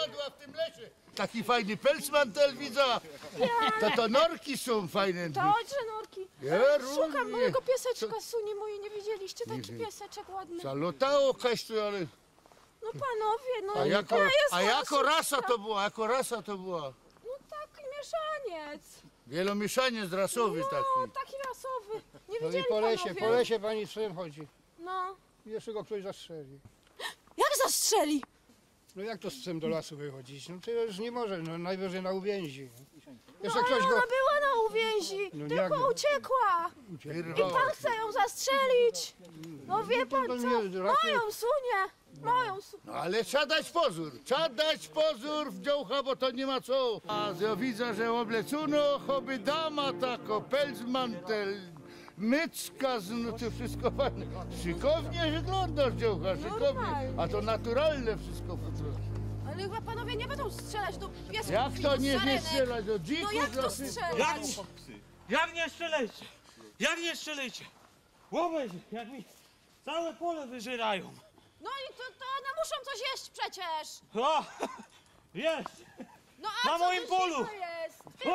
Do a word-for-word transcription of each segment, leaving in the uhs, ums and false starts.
Jadła w tym lesie. Taki fajny pelsmantel widzę. To, to norki są fajne. Dobrze, norki. Ja szukam mojego pieseczka, sunie moje, nie widzieliście? Taki pieseczek ładny. Zalotało kaś tu, ale... No panowie, no... A jako, a jako rasa to była, jako rasa to była? No tak, mieszaniec. Wielomieszaniec rasowy taki. No, taki rasowy. Nie widzieli panowie? No i po lesie, po lesie pani z psem chodzi. No. Jeszcze go ktoś zastrzeli. Jak zastrzeli? No jak to z psem do lasu wychodzić? No to już nie może, no najwyżej na uwięzi. No ale ona była na uwięzi, tylko uciekła. I pan chce ją zastrzelić. No wie pan co? Moją sunie. Moją su... No ale trzeba dać pozór, trzeba dać pozór w dziołcha, bo to nie ma co. A ja widzę, że oblecuno, choby dama tako, pelsmantel, mycka, no to wszystko fajne. Szykownie wyglądasz, dziołcha, szykownie. A to naturalne wszystko po prostu. Ale chyba panowie nie będą strzelać do piesków. Jak to nie strzelać do dzików? No jak to strzelać? Jak nie strzelajcie? Jak nie strzelajcie? Obejrzyj, jak mi całe pole wyżerają. No i to, to one muszą coś jeść przecież. O! Jest! No a na moim polu!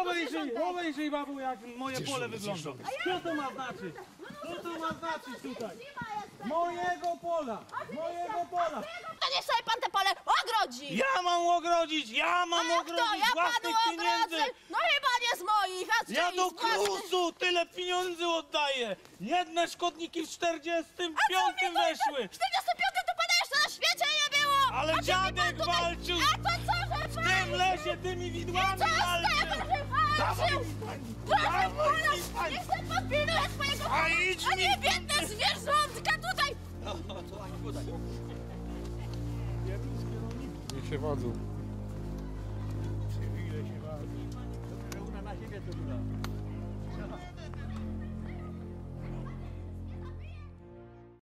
Obejrzyj, obejrzyj, babo, jak moje pole wygląda. Co to ma znaczyć? Co to ma znaczyć tutaj? Mojego pola! Mojego pola! To niech sobie pan te pole ogrodzi! Ja mam ogrodzić, ja mam ogrodzić z własnych pieniędzy! No chyba nie z moich, a z... Ja do KRUS-u tyle pieniędzy oddaję! Jedne szkodniki w czterdziestym piątym weszły! W czterdziestym piątym to pana jeszcze na świecie nie było! Ale dziadek walczył! A to co, że walczył? W tym lesie tymi widłami walczył! Dawaj mi pani! Proszę pana, niech pan pilnuje swojego... A idź mi! A nie biedne zwierzątka tutaj! Niech się wadzą. Cywile się wadzą. Że ona na ziemię to była.